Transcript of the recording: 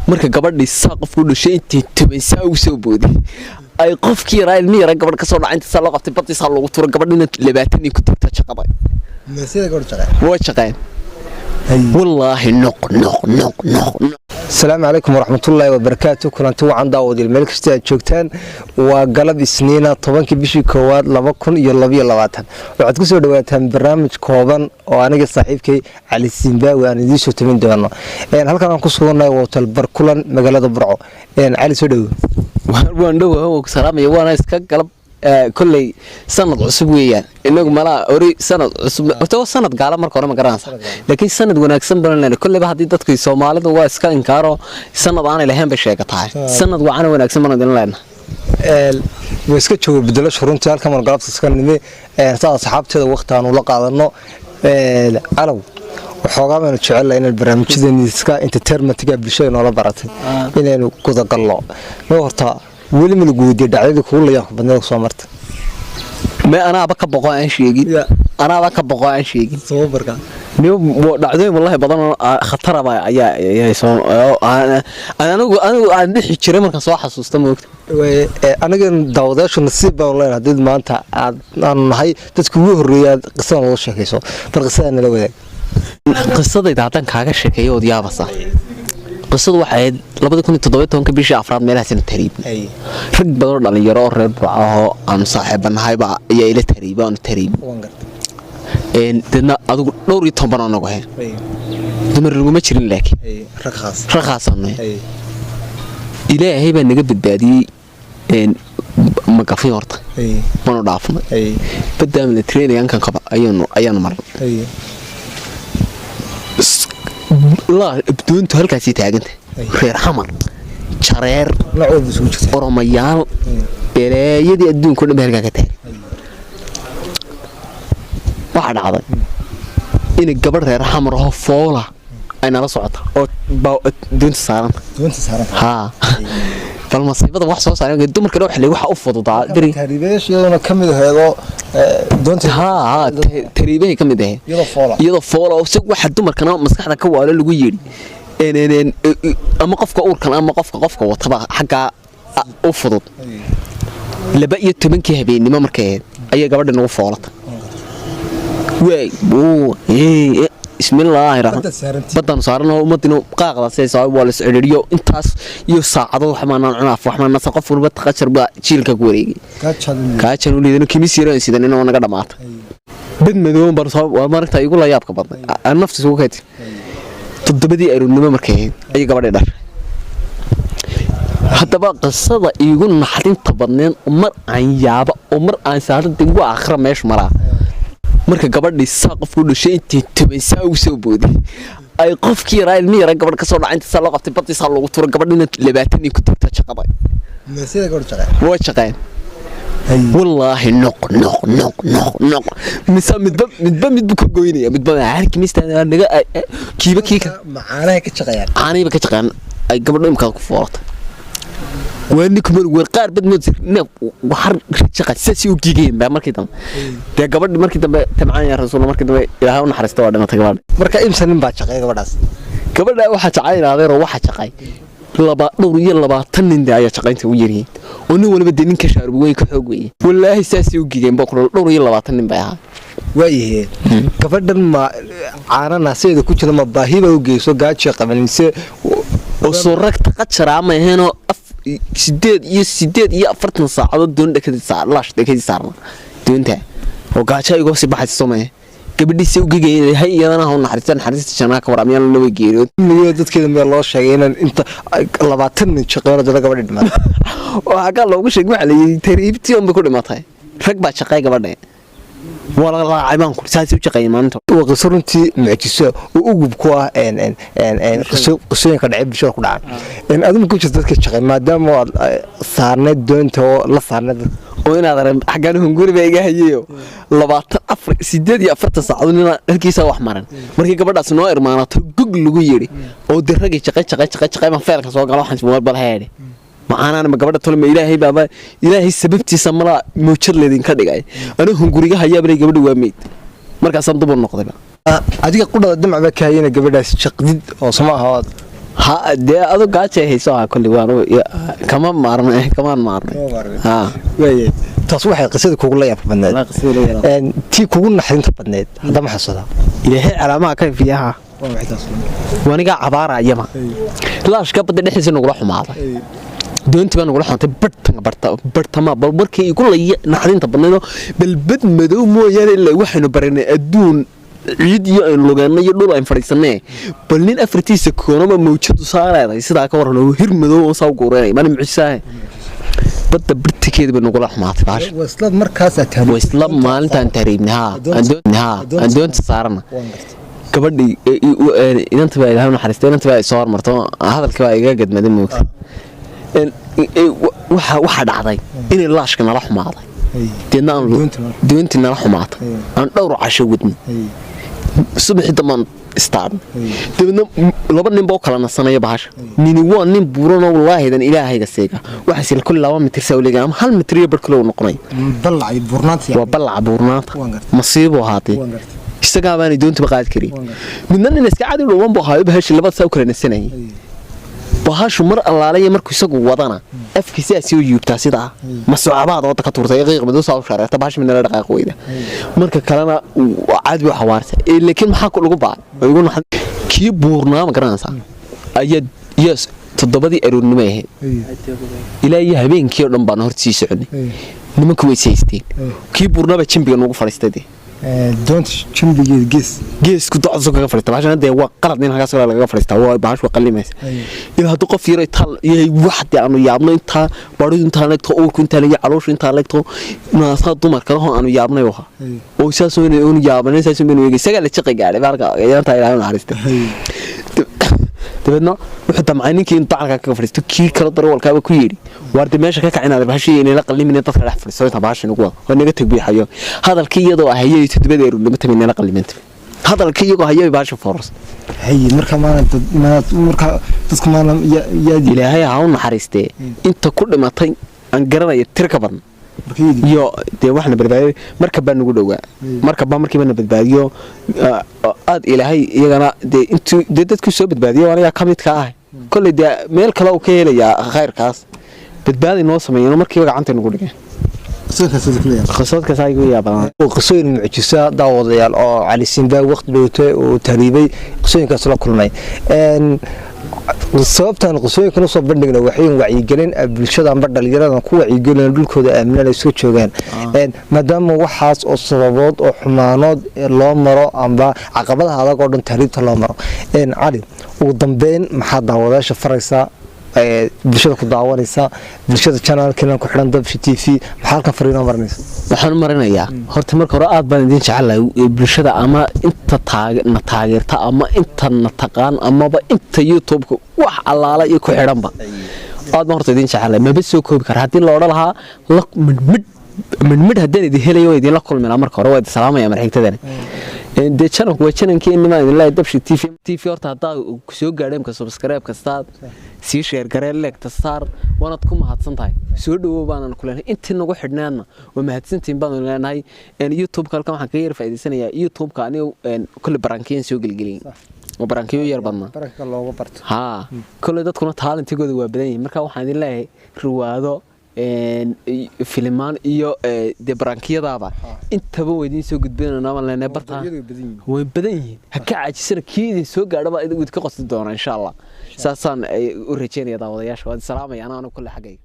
Marka gabadhii saa qofku dhashay, intay toban saa ugu soo booday, ay qofkii yaraa, ilmi yara, gabadh kasoo dhacay, inta saa loo qabtay, badii saa loogu turo, gabadhina 20 ku tagta shaqada. Way shaqeen, wallaahi. Noq noq noq noq noq. Asalaamu calaykum waraxmatullaahi wabarakaatu. Kulanti wacan, daawadil meel kasta aad joogtaan. Waa galab Isniina, 10-kii bishii koowaad 2022. Waxaad ku soo dhawaataan barnaamij kooban oo aniga saaxiibkay Cali Simbaawi aan idiin soo tabin doono. Halkan aan ku sugannahay waa Hotel Barkulan, magaalada Burco. Cali, soo dhowo. Waan dhowa, ku salaamaya. Waana iska galab kolley, sanad cusub weeyaan. Inagu malaa ori sanad cusub, horta waa sanad gaala marka hore, ma garanaysa, laakiin sanad wanaagsan badan lena. Kolleyba haddii dadku Soomaalidu waa iska inkaaro, sanad aanay lahayn bay sheegatahay. Sanad wacana wanaagsan baan idin leenahay. Waa iska jooga bedelashu runtii. Halkan waan galabta iska nimi saa asxaabteeda waqti aanu la qaadano. Calow, waxoogaa baynu jecelnahay inaan barnaamijyadeeni iska entertainmentga bulshada noola baratay inaynu gudagallo. Ma horta weli ma lagu weydiiyey dhacdadii kugu layaabka badneed soo marta? Me, anaaba ka boqo aan sheegin, anaaba ka boqo aan sheegin. Sababarka? Dhacdooyin wallahi badan oo khataraba ayaa soo anigu aan dhixi jiray markaan soo xasuusta, moogta. Aniga daawadayaashu nasiib baanu leenahay hadii maanta aad aanu nahay dadka ugu horreeya aad qisada nooga sheekayso. Bal qisada nala wadaag. Qisadayda haddaan kaaga sheekeeyo, ood yaabasa. Qisadu waxay ahayd 2017-ka bishii afraad meelahaasina tariibnay. Rag badanoo dhalinyaro oo reer Burco ahoo aanu saaxiibanahaybaa ayaa ila tariiba, aanu tariibin. Deedna adigu dhowr iyo toban anagu ahayn, dumar laguma jirin, laakiin raghaasanu. Ilaahay baa naga badbaadiyey. Magafi horta waanu dhaafnay, baddaa Mediterraneankan qaba ayaanu marnay. Doontu halkaasii taaganta, reer Xamar, Jareer, Nooc walba isugu jirta. Oromayaal, beleeyadii adduunka o dhan ba halkaa ka taagan. Waxaa dhacday inay gabadh reer Xamar aho foola ay nala socota oo doonta saaranta. Doonta saaran. Haa, bal masiibada wax soo saaran dumarka wax waxa u fududaa beri. Tahriibayaasha iyaduna ka mid aheedoo doonta. Haa, tariibahay ka mid ahayd. Iyadoo foola. Iyadoo foola oo si waxa dumarkana maskaxda ka waalo lagu yidhi ama qofka uurkan ama qofka wataba xaggaa u fudud. 12-kii habeennimo markay ahayd ayay gabadha nagu foolata. Waay, bismillaahi raxmaan. Badda saarantii. Baddaan saaran oo ummadina qaaqda siday waa la iscidhiidhiyo intaas iyo saacado. Wax maanaan cunaaf, wax maanaan, qof walba qajar baa jiilka ku wareegay. Kaajan u liidano, kimis yaraan sidan inoo naga dhamaata. Bad madoon baan soo waa maragta igu la yaabka badnay aan nafta isugu kayti. 7-dii aroornimo markay ahayd ayay gabadhay dhashay. Haddaba qisada iigu naxdinta badneen oo mar aan yaaba oo mar aan saadada igu aakhira meeshu maraa, marka gabadhii saa qofku dhashay, intay toban saa ugu soo booday, ay qofkii yaraa, ilmi yara, gabadh kasoo dhacay, inta saa loo qabtay, badii saa loogu turo, gabadhina 20 ku tagta shaqada. Meesida gabadh shaqe. Way shaqeen, wallaahi. Noq noq noq noq noq, mise midba midbu ka goynaya, midba harkimista naga kiiba kiika. Macaanahay ka shaqeeyaan? Caanihiiba ka shaqeeyaan. Ay gabadho imkaa ku foolatay, waa ninka mar war qaar bad mood neef waxar shaqa saasi u giigayeen baa. Markii dambe dee gabadhi, markii dambe tamcaan yaa rasuul, markii dambe Ilaahay u naxariista, waa dhimatay gabadhi. Marka imsa nin baa shaqeeya gabadhaas? Gabadha waxaa jacay inaadeeroo waxaa jaqay laba dhowr iyo labaatan nin dee ayaa shaqaynta u yaryihiin, oo nin waliba dee ninka shaarub weyn ka xoog weeye. Wallaahi, saasay u gigeen baa kula dhowr iyo labaatan nin bay ahaa. Waayahee, gabadhan ma caana naaseeda ku jira, ma baahi baa u geyso, gaajo qaban mise? Oo soo ragta qajaraa ma aheenoo 48 saacadood doon dhakadii saar, laash dhakadii saarna doonta oo gaajo igoo sii baxaysa, soo mahe? Gabadhiisa u gegaya hay, iyadana ha u naxariista, naxariista jannaa ka war amyaan la way geeriyood. Miyo dadkeeda meel loo sheegay inaan inta 20 nin shaqeeyno dada gabadhi dhimatay? Oo xaggaa loogu sheegay? Waxaa la yidhi tariibtii unbay ku dhimatay, rag baa shaqeey gabadha, waa la raacay baan ku saasay u shaqeeyay maalinta. Waa qiso runtii mucjiso oo ugub ku ah qisooyinka dhacay bulshada ku dhacan. Adigu ku jirta dadka shaqeey, maadaama aad saarneyd doonta oo la saarneyd dadka. Oo inaad arag xaggaan hunguri baa iga hayayo 20 afar 48 saacadood ninaa halkiisa wax maran. Markii gabadhaas noo irmaanato, gog lagu yidhi oo de raggii shaqay shaqay shaqay shaqay baan feelka soo gala. Waxaan war bal heedhe, macaanaan ma gabadha tole, ma Ilaahay baaba, Ilaahay sababtiisa malaa mawjad leedinka dhigay. Anigu hunguriga hayaabale, gabadha waa meyd. Markaasaan dumar noqdayba. Adiga qudhada dhinac baa ka hayana gabadhaas shaqdid oo sama aha. Ha dee, adu gaajay hayso ha kulli waan kama maarmay, kamaan maarmay ha. Waaye, taas waxay qisada kugu la yaabka badneed. Tii kugu naxdinta badneed hadda ma xasuudaa? Ilaahay calaamaha ka fiyaha. Waa maxay taas? Wanigaa cabaarayama laashka badda dhexdiisa nagula xumaaday, doontii baa nagula xumaatay barhtan barta bartama. Bal markii igu laya naxdinta badnaydoo balbad madow mooyaane, ilaa waxaynu baranay adduun ciid iyo aynu lugeennay iyo dhul aynu fadhiisannee, bal nin afartiisa koonaba mawjadu saa leedahay sidaa ka warran oo hir madow oo saa u guureynay maana mucjisaahe. Badda bartikeeda bay nagula xumaatay baasha. Waa isla markaas aad waa isla maalintaan tahriibnay haa, haa, aan doonta saarana. Waan gartay. Gabadhii inanta baa, Ilaahay u naxariistay, inanta baa soo hormarto, hadalkii baa iga gadmaday moogta. Waxa dhacday inay laashka nala xumaaday, deedna aan Doontii nala doontii nala xumaatay, aan dhowr casho wadnay. Subaxii dambaan istaadhnay, dabeedna laba nin baa u kala nasanaya bahasha. Nini waa nin buuranoo wallaahidan Ilaahayga seega waxaas ila kulli 2 mitir saa uleegahay ama 1 mitir iyo bar kale uu noqonaya. Ballac iyo buurnaanta. Waa ballaca buurnaanta. Waan gartay. Masiibuu ahaatee. Waan gartay. Isagaa baanay doontuba qaadi karin. Waan gartay. Midna nin iska cadi dhuuban buu ahaayo, bahasha labada saa u kala nasanayay. Bahashu mar allaalaya markuu isagu wadana afkiisa sii yuubtaa sidaa masuucabaad ooda ka tuurtay, qiiq madow saa u shareerta, bahasha midna la dhaqaaq weyda. Marka kalena waa caadi u xawaarta. Laakiin maxaa ku lagu baa igu naxay kii buurnaa, ma garanaysaa, ayaa yes 7dii aroornimo ahayd ilaa iyo habeenkii oo dhan baan horta sii soconay. Nimanku way saysteen, kii buurnaaba jambiga noogu fadhiistay dee. Doonta jambigeeda gees? Geesku docda kaga fadhiista bahashan dee. Waa qalad in halkaas kale lagaga fadhiistaa, waa bahash waa qallimaysa. Ilaa hadduu qof yaro taal yahay, wax dee aanu yaabno, intaa baridu intaa leegto, uurku intaa leegyo, calooshu intaa leegto, naasaa dumarka lahoo aanu yaabnay waha oo saas oonu yaabanay, saas baynu eegay. Isagaa la jaqi gaadhay baalka intaa, Ilaahay u naxariistay. Dabeedna wuxuu damcay ninkii in dacalka kaga fadhiisto. Kii kale darawalkaaba ku yidhi, waar de meesha ka kac inaad bahashii inayla qallimin, dadka dhex fadhiisto inta bahasha nagu wada oo naga tag buuxayo. Hadalkii iyadoo ahayay 7da aroornimo tamay nala qallimanta, hadalkii iyagoo hayay bahasha foorarsa. Haye, marka maana marka dadku maana yaadi? Ilaahay ha u naxariistee, inta ku dhimatay aan garanaya tir ka badan iyo dee waxna badbaadiyay marka baa nagu dhowaa, marka baa markiiba na badbaadiyo aad Ilaahay iyagana dee intuu dee dadkii soo badbaadiyo anigaa ka midka ah kolley dee meel kale uu ka helayaa khayrkaas badbaadi noo sameeyeen, markiiba gacanta nagu dhigeen. Qisoodkaas igu yaabadaan. Qisooyin mucjisa, daawadayaal, oo Cali Simba waqti dhowtay uu tahriibay qisooyinkaas la kulmay. Sababtaan qisooyinkan usoo bandhigna waxay wacyigelin bulshada amba dhalinyaradan ku wacyigelin dhulkooda aaminaan ay iska joogaan, maadaama waxaas oo sababood oo xumaanood loo maro amba caqabadaha adag oo dhan tahriibta loo maro. Cali, ugu dambeyn maxaa daawadayaasha faraysaa, bulshada ku daawanaysa, bulshada channelkiina ku xidhan Dabshi TV, maxaa halkan fariinoo marinaysa? Waxaan u marinayaa horta marka hore aad baan idin jecelahay bulshada ama inta na taageerta ama inta na taqaan amaba inta YouTube-ka wax allaala iyo ku xidhanba, aad baan horta idin jecelahay. Maba soo koobi kara. Haddii la odhan lahaa la midhmidh midhmidh haddaan idin helayo waa idinla kulmi lahaa. Marka hore waa idin salaamaya. Marxigtadani dee channelku waa channelkii nimaan idin leeyahay Dabshi TV. Horta haddaa soo gaadhay imka, subscribe kastaad sii share garee, like-ta saar, waanaad ku mahadsan tahay. Soo dhawow baanan ku leenahay. Intii nagu xidhnaadna waa mahadsantihiin baanu leenahay. YouTube-ka halkan waxaan kaga yar faa'iidaysanayaa, YouTube-ka anigu kolle prank-iyan soo gelgelin oo prank-iyo yar badnaa. Prank-ka looga barto. Haa, kolley dadkuna talent-igooda waa badan yihiin. Marka waxaan idin leeyahay riwaado, filimaan iyo dee prank-iyadaaba intaba waa idiin soo gudbinayna baan leenahay. Bartaa way badan yihiin, ha ka caajisana. Kii idin soo gaadhaba idinka qosli doona, insha Allah. Saasaan u rajeynaya daawadayaasha. Waan salaamaya anaa kolle xaggayga.